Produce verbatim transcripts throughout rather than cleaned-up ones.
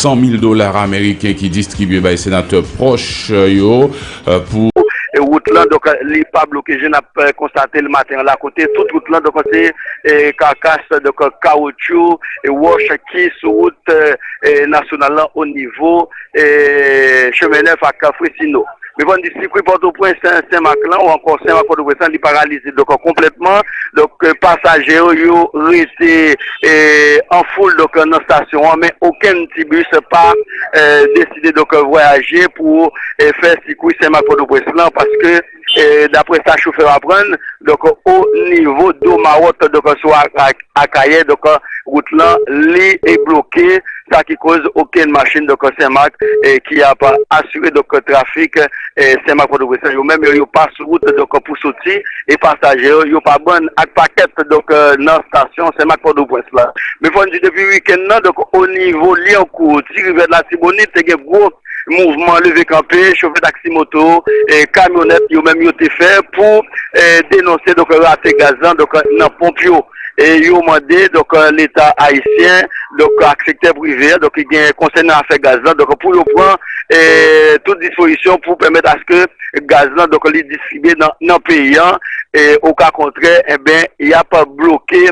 san mil dola ameriken ki distribye bay senatè pwòch yo, eh, pou e wout lan, donk, li pa bloke, jan n ap, eh, konstate l maten an la, kote tout wout lan, donk, se, eh, kakas, donk, kawotchou, e wòch ki sou wout, eh, eh, nasyonal lan o nivo, eh, Chemen Nèf ak Fresino. Men fò n di sikwi Pòtoprens, Sen, Senmak lan, ou ankò Senmak Pòtoprens lan, li paralize, donk, konplètman. Donk, eh, pasaje yo, yo rete, eh, an foul, donk, nan estasyon an, men okenn ti bis pa, eh, deside, donk, vwayaje pou, eh, fè sikwi Senmak Pòtoprens lan, paske, eh, daprè sa chofè yo aprann, donk, o nivo Do Mawòt, donk, sou a, a, Akayè, donk, wout lan, li e bloke, sa ki koz okenn machin, donk, Senmak, eh, ki ap asire, donk, trafik, eh, Senmak Pòtoprens lan, yo menm, yo, yo pa sou wout, donk, pou soti, e pasaje yo, yo pa bann ak pakèt, donk, eh, nan estasyon Senmak Pòtoprens la. Men fò n di depi wikenn nan, donk, o nivo Lyankou, Ti Rivyè, Latibonit, te gen gwo mouvman leve kanpe, chofè taksi moto, e kamyonèt, yo menm yo te fè pou, eh, denonse, donk, rate gaz lan, donk, nan ponp yo. E yo mande, donk, eh, Leta ayisyen, donk, ak sektè prive, donk, ki gen konsènan afè gaz lan, donk, pou yo pran, eh, tout dispozisyon pou pèmèt aske gaz lan, donk, li distribye nan, nan peyi an, e o ka kontrè, enben, y ap bloke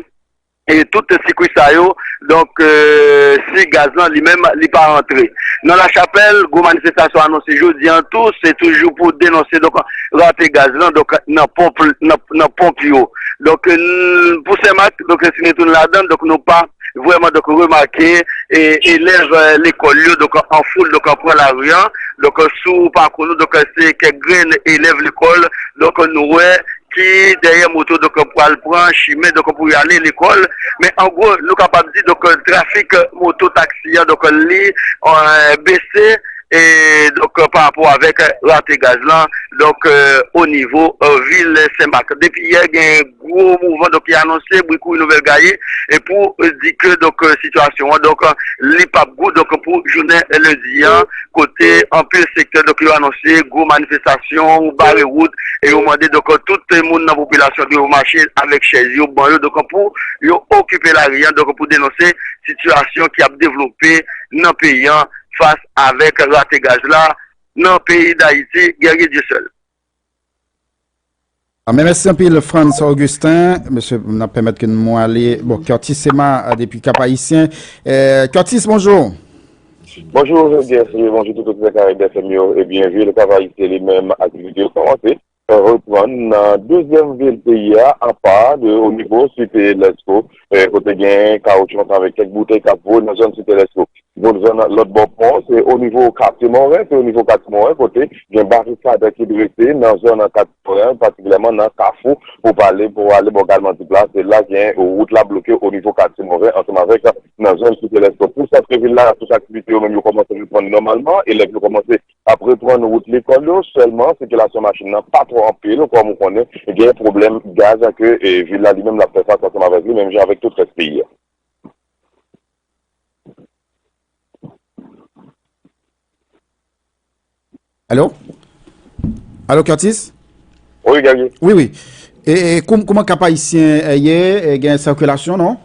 e tout sikwi sa yo, donk, eh, si gaz lan li menm li pa rantre. Nan Lachapèl, gwo manifestasyon anonse jodi an tou, se toujou pou denonse, donk, rate gaz lan, donk, nan ponp, nan, nan ponp yo. Donk, n-, pou Senmak, donk, si nou tounen ladan, donk, nou pa vrèman, donk, remake, e, elèv, eh, lekòl yo, donk, an foul, donk, an pran lari an, donk, sou pakou nou, donk, se kèk grenn elèv lekòl, donk, nou wè, ki dèyè moto, donk, pral pran chimen, donk, pou y ale lekòl. Men, an gwo, nou kapab di, donk, trafik moto taksi an, donk, li, eh, bese, e, donk, pa rapò avèk rate gaz lan, donk, eh, o nivo, eh, vil Senmak. Depi yè, gen gwo mouvman, donk, ki anonse, bri kouri Nouvèl Gaye, e pou, eh, di ke, donk, eh, sitiyasyon an, donk, eh, li p ap gou, donk, pou jounen lendi an, kote anpil sektè, donk, yo anonse gwo manifestasyon, bare wout, e yo mande, donk, tout moun nan popilasyon dwe mache avèk chèz yo, ban yo, donk, pou yo okipe lari an, donk, pou denonse sitiyasyon ki ap devlope nan peyi an fas avèk rate gaz la nan peyi Dayiti, Guerrier Dieuseul. Ah, men mèsi anpil, Frantz Augustin. Mesye, n ap pèmèt ke nou ale. Bon, Curtis Sema, eh, depi Kap Ayisyen. Eh, Curtis, bonjou. Bonjou, Guerrier, bonjou tout oditè Karayib F M yo. Ebyen, vil Kap Ayisyen li menm, aktivite yo kòmanse reprann nan dezyèm vil peyi a, apa de o nivo Site Lèsko, eh, kote gen kawotchou ansanm avèk kèk boutèy k ap voye nan zòn Site Lèsko. Bon, zòn lòt bò pon, se o nivo Katye Moren, se o nivo Katye Moren kote gen barikad ki drese nan zòn Katye Moren, patikilyèman nan Kafou, pou pale, pou ale bò Galmandip la, se la gen wout la bloke o nivo Katye Moren, ansanm avèk nan zòn Site Lèsko. Pou sant vil la, tout aktivite yo menm yo kòmanse reprann nòmalman, elèv yo kòmanse ap reprann wout lekòl yo, sèlman sikilasyon machin nan pa twò anpil, kòm ou konnen, gen pwoblèm gaz ke, e, vil la li menm l ap fè fas ansanm avèk li, menm jan avèk tout rès peyi a. Alo? Alo, Curtis? Wi, Guerrier. Wi, wi. E, e kouman Kap Ayisyen ye? E, gen sikilasyon, non?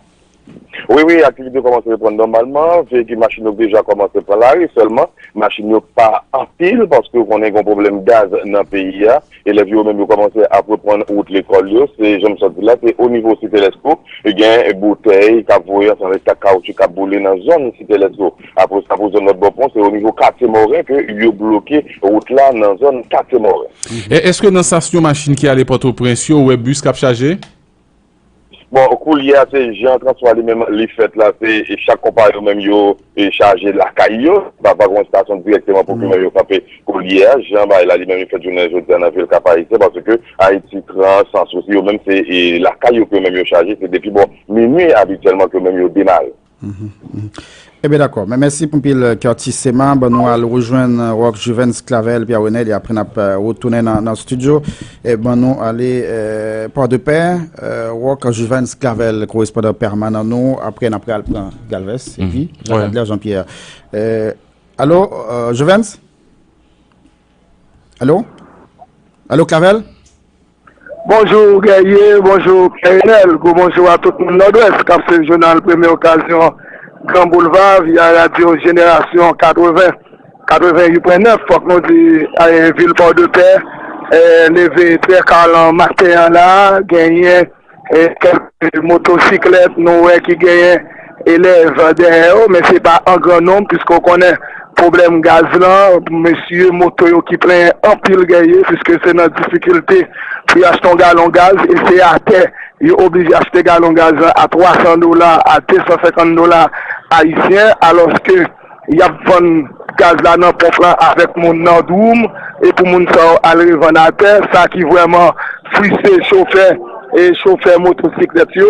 Wi, wi, aktivite yo kòmanse reprann nòmalman. Veyikil machin yo deja kòmanse pran lari. Sèlman, machin yo pa anpil paske ou konnen gen pwoblèm gaz nan peyi a. Elèv yo menm yo kòmanse ap reprann wout lekòl yo. Se jan m sot di la, se o nivo Site Lèsko. Gen boutèy k ap voye ansanm avèk kawotchou k ap boule nan zòn Site Lèsko. Apre sa, pou zòn lòt bò pon, se o nivo Katye Moren ke yo bloke wout la nan zòn Katye Moren. E èske nan estasyon machin ki ale Pòtoprens yo, ou wè bis k ap chaje? Bon, koulye a, se jan transpò a li menm li fèt la, se chak konpa yo menm yo chaje lakay yo. Pa, pa gen yon estasyon dirèkteman pou ke menm yo kanpe koulye a. Jan bagay la li menm li fèt jounen jodi a nan vil Kap Ayisyen, paske Ayiti Trans, Sans Souci, yo menm se lakay yo ke menm yo chaje, se depi bò minui abityèlman ke menm yo demare. Ebyen dakò, men mèsi anpil Curtis Sema. Ban nou al rejwenn Rock Juvens Clavel, Pierre Renel, e apre n ap retounen nan, nan estidyo. E ban nou ale Pòdepè, Rock Juvens Clavel, korespondan pèmanan nou. Apre n ap al pran Galvez epi Jean-Pierre. Alo, Juvens? Alo? Alo, Clavel? Bonjou Guerrier, bonjou Pierre Renel, gwo bonjou a tout moun Nòdwès k ap swiv jounal Premye Okazyon Gran Boulva, via radyo Jenerasyon katreven, katreven uit pwen nèf. Fòk nou di, eh, vil Pòdepè, eh, leve trè kalan maten an la, genyen, eh, kèlke motosiklèt, nou wè ki genyen elèv dèyè yo, men se pa an gran nonb, piske w konnen pwoblèm gaz lan, mesye moto yo ki plenyen anpil gèye, piske se nan difikilte pou y achte yon galon gaz, e se atè yo oblije achte galon gaz lan a twa san dola, a de san senkant dola ayisyen, alòske y ap vann gaz la nan ponp lan avèk moun nan dwoum, e pou moun sa yo al revann atè, sa ki vrèman fristre chofè e chofè motosiklèt yo.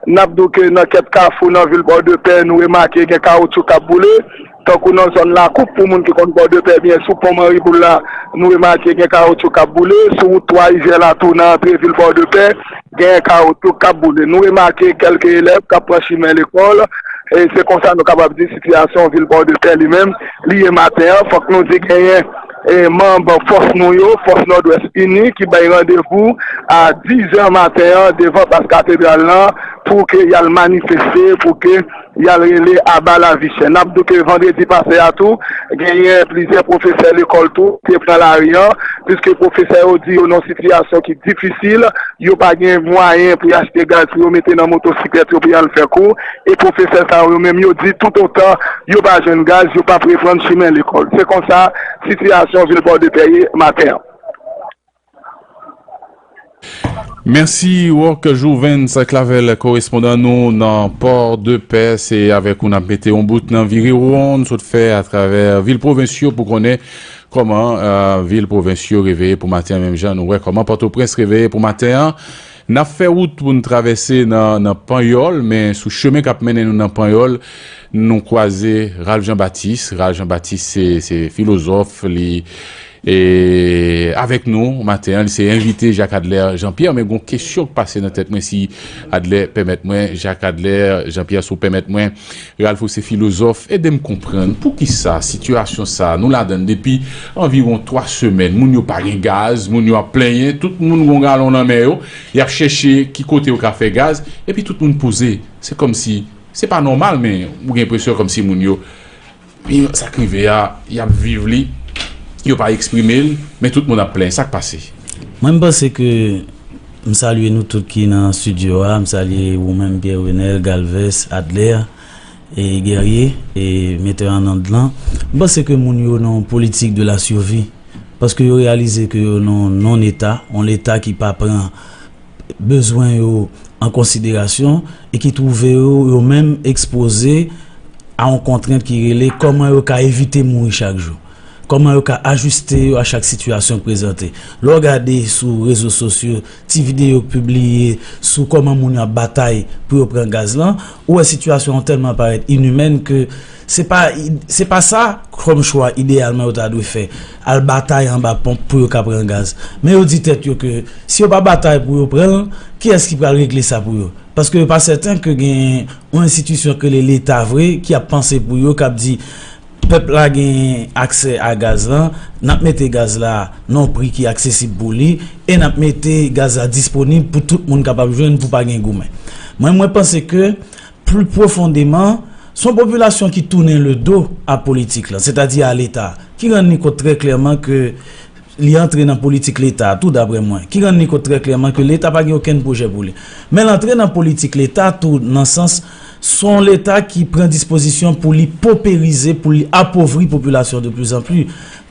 N ap di w ke nan kèk kafou nan vil Pòdepè, nou remake gen kawoutchou k ap boule. Tankou nan zòn Lakoup, pou moun ki konn Pòdepè byen, sou pon Manriboul la, nou remake gen kawoutchou k ap boule. Sou wout Twa Rivyè la tou, nan antre vil Pòdepè, gen kawoutchou k ap boule. Nou remake kèlke elèv k ap pran chimen lekòl. E se konsa nou kapab di sitiyasyon vil Pòdepè li menm, li ye maten an. Fòk nou di genyen, e, manm fòs nou yo, Fòs Nòdwès Ini, ki bay randevou a dizè maten an devan plas katedral lan pou ke y al manifeste, pou ke y al rele aba lavi chè. N ap di w ke vandredi pase a tou, genyen plizyè pwofesè lekòl tou te pran lari an, piske pwofesè yo di yo nan sitiyasyon ki difisil, yo pa gen mwayen pou y achte gaz pou yo mete nan motosiklèt yo pou y al fè kou, e pwofesè sa yo menm yo di toutotan yo pa jwenn gaz, yo p ap reprann chimen lekòl. Se konsa sitiyasyon vil Pòdepè ye maten an. Mèsi Rock Jouvens Clavel, korespondan nou nan Pòdepè. Se avèk ou n ap mete yon bout nan Vire Won n sot fè atravè vil pwovens yo pou konnen kòman, eh, vil pwovens yo reveye pou maten an, menm jan nou wè kòman Pòtoprens reveye pou maten an. N ap fè wout pou n travèse nan, nan Panyòl, men sou chemen k ap mennen nou nan Panyòl, nou kwaze Ralph Jean Baptiste. Ralph Jean Baptiste se, se filozòf, li e avèk nou maten an, li se envite Jacques Adler Jean Pierre, men gon kesyon k pase nan tèt mwen, si Adler pèmèt mwen, Jacques Adler Jean Pierre, si w pèmèt mwen, Ralph, ou se filozòf, ede m konprann poukisa sitiyasyon sa a, nou ladan l depi anviwon twa semèn, moun yo pa gen gaz, moun yo ap plenyen, tout moun gon galon nan men yo, y ap chèche ki kote yo ka fè gaz, epi tout moun poze. Se kòmsi se pa nòmal, men ou gen enpresyon kòmsi moun yo, men sa k rive a, y ap viv li, yo pa eksprime l, men tout moun ap plenyen. Sa k pase? Mwen, m panse ke m salye nou tout ki nan estidyo a, m salye ou menm, Pierre Renel, Galvez, Adler, e Guerrier, e metè an onn lan. M panse ke moun yo nan yon politik de la survie, paske yo reyalize ke yo nan yon non-eta, yon leta ki pa pran bezwen yo an konsiderasyon e ki twouve yo, yo menm, ekspoze a yon kontrent ki rele kòman yo ka evite mouri chak jou. Kòman yo ka ajiste yo a chak sitiyasyon k prezante. Lè w gade sou rezo sosyo, ti videyo k pibliye sou kòman moun yo ap batay pou yo pran gaz lan, ou wè sitiyasyon an tèlman parèt inimèn ke se pa, se pa sa kòm chwa ideyalman yo ta dwe fè. Al batay anba ponp pou yo ka pran gaz. Men yo di tèt yo ke si yo pa batay pou yo pran l, kiyès ki pral regle sa pou yo? Paske yo pa sèten ke gen yon enstitisyon k rele Leta vre ki ap panse pou yo, k ap di, pèp la gen aksè a gaz lan, n ap mete gaz la nan yon pri ki aksesib pou li, e n ap mete gaz la disponib pou tout moun kapab jwenn, pou pa gen goumen. Mwen, mwen panse ke, pli pwofondeman, se yon popilasyon ki tounen le do a politik lan, sètadi a Leta, ki rann li kont trè klèman ke li antre nan politik Leta a tou, daprè mwen, ki rann li kont trè klèman ke Leta pa gen okenn pwojè pou li. Men l antre nan politik Leta tou nan sans, se yon Leta ki pran dispozisyon pou li poperize, pou li apovri popilasyon de plus en plus.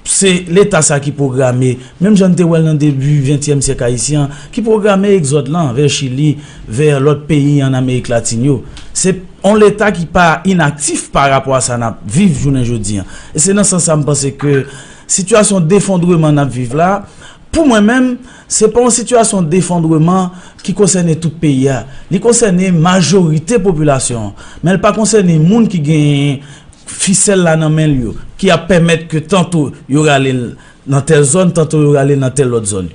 Se Leta sa ki pwograme, menm jan n te wè l nan debi ventyèm syèk ayisyen an, ki pwograme egzòd lan vè Chili, vè lòt peyi ann Amerik Latin yo. Se yon Leta ki pa inaktif pa rapò a sa n ap viv jounen jodi an. E se nan sans sa m panse ke sitiyasyon defondreman n ap viv la, pou mwen menm, se pa yon sitiyasyon defondreman ki konsène tout peyi a. Li konsène majorite popilasyon an. Men l pa konsène moun ki gen fisèl la nan men l yo, ki ap pèmèt ke tanto yo rale l nan tèl zòn, tanto yo rale l nan tèl lòt zòn.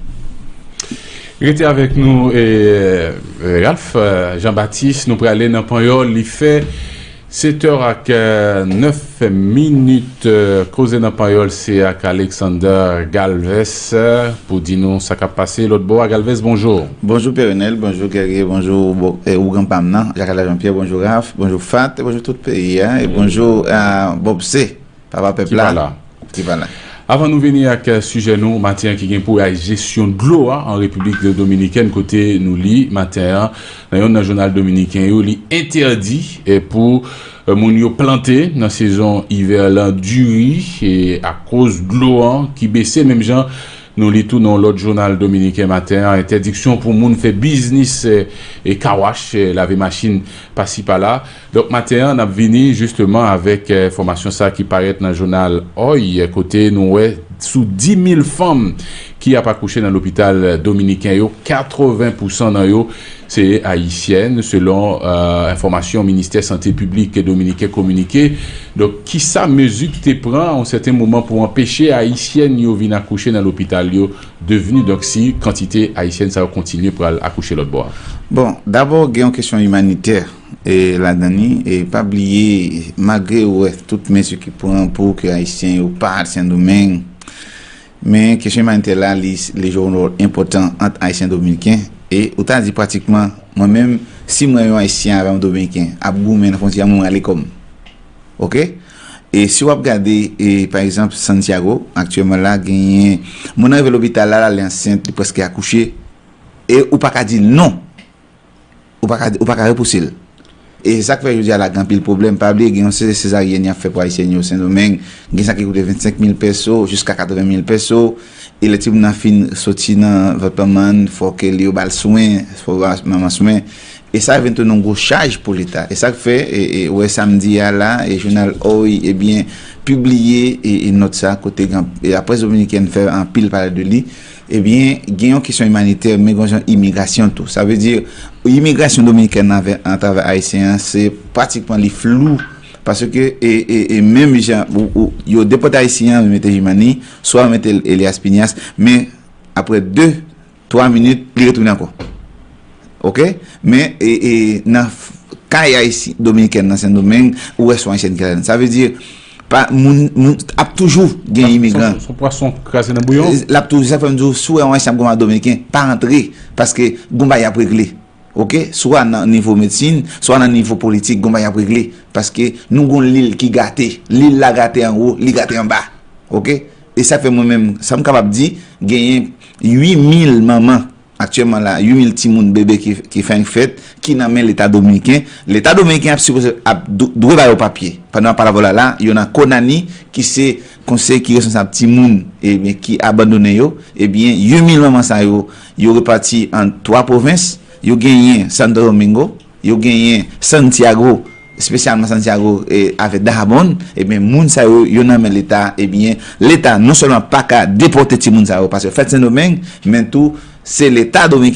Rete avèk nou, eh, Ralph, eh, Jean Baptiste, nou prale nan Panyòl, li fè Sèt è ak nèf minit. Koze nan panyòl, se ak Alexander Galvez pou di nou sa k ap pase lòt bò a. Galvez, bonjou. Bonjou Pè Renel, bonjou Guerrier, bonjou ougan pa m nan, Jakada Jean Pierre, bonjou Raf, bonjou Fat, bonjou tout peyi a, e bonjou a Bob C, papa pèp la. Ki pa la. Avan nou vini ak sijè nou maten an ki gen pou wè ak jesyon dlo a an Repiblik Dominikèn, kote nou li maten an nan yonn nan jounal dominiken yo, li entèdi pou moun yo plante nan sezon ivè lan diri akoz dlo an ki bese. Menm jan nou li tou nan yon lòt jounal dominiken maten an, entèdiksyon pou moun fè biznis e kawach, lave machin pasi pala. Donk maten an n ap vini jisteman avèk enfòmasyon sa ki parèt nan jounal Oy, kote nou wè sou dis mil fanm ki ap akouche nan lopital dominiken yo, katreven pousan nan yo se ayisyèn, selon enfòmasyon Ministè Sante Piblik dominiken kominike. Donk kisa mezi ki te pran yon sèten moman pou anpeche ayisyèn yo vin akouche nan lopital yo devni, donk si kantite ayisyèn sa yo kontinye pral akouche lòt bò a? Bon, dabò gen yon kesyon imanitè e ladan li, e pa bliye, malgre ou wè tout mezi ki pran pou ke ayisyen yo pa al Sendomeng, men kesyon imanitè la, li, li jwe yon wòl enpòtan ant ayisyen e dominiken. E ou ta di pratikman, mwen menm, si m wè yon ayisyen avè yon dominiken ap goumen nan fwontyè, mwen rale kò m. Oke? E si w ap gade, e pa egzanp, Santiago, aktyèlman la, genyen moun nan rive lopital la, l ale ansent, li prèske akouche, e ou pa ka di l non. Ou pa ka, ou pa ka repouse l. E se sa k fè jodi a la gen anpil pwoblèm. Pa bliye, gen yon se-, sezaryèn y ap fè pou ayisyèn yo Sendomeng. Gen sa ki koute vennsenk mil pèso jiska katreven mil pèso. E lè timoun nan fin soti nan vant manman l, fò ke li yo ba l swen, fò ba manman swen. E sa vin tounen yon gwo chaj pou Leta. E sa k fè, e, e, ou wè samdi a la, e jounal Oy, ebyen, pibliye e, e nòt sa kote gen, e laprès dominikèn fè anpil pale de li. Ebyen, gen yon kesyon imanitè, men gen yon jan imigrasyon tou. Sa vle di, imigrasyon dominikèn nan avè, atravè ayisyen an, se pratikman li flou. Paske, e, e, e menm jan, ou, ou, yo depòte ayisyen an, yo mete Jimani, swa yo mete Elias Piñas, men apre de, twa minit, li retounen ankò. Oke? Men, e, e, nan f-, kay ayisyen, dominikèn nan Sendomeng, ou wè se yon ayisyèn ki ladan. Sa vle di, pa, moun, moun ap toujou gen imigran. Se yon pwason kraze nan bouyon. L ap toujou, sa fè m di w, si w wè yon ayisyen ap goumen ak dominiken, pa antre, paske gon bagay ap regle. Oke? Swa nan nivo medsin, swa nan nivo politik, gon bagay ap regle. Paske nou gon lil ki gate. Lil la gate anwo, li gate anba. Oke? E sa fè mwen menm, sa m kapab di, genyen uit mil manman aktyèlman la, uit mil timoun bebe ki, ki fenk fèt, ki nan men Leta dominiken. Leta dominiken ap sipoze, ap dwe ba yo papye. Pandan n ap pale avè w la, la, yo nan Konani, ki se konsèy ki responsab timoun, ebyen, ki abandonnen yo. Ebyen, uit mil manman sa yo, yo repati an twa pwovens. Yo genyen Santo Domingo, yo genyen Santiago, espesyalman Santiago, e, avèk Dajabón, ebyen, moun sa yo, yo nan men Leta, ebyen, Leta non sèlman pa ka depòte timoun sa yo, paske fèt Sendomeng, men tou, se Leta dominiken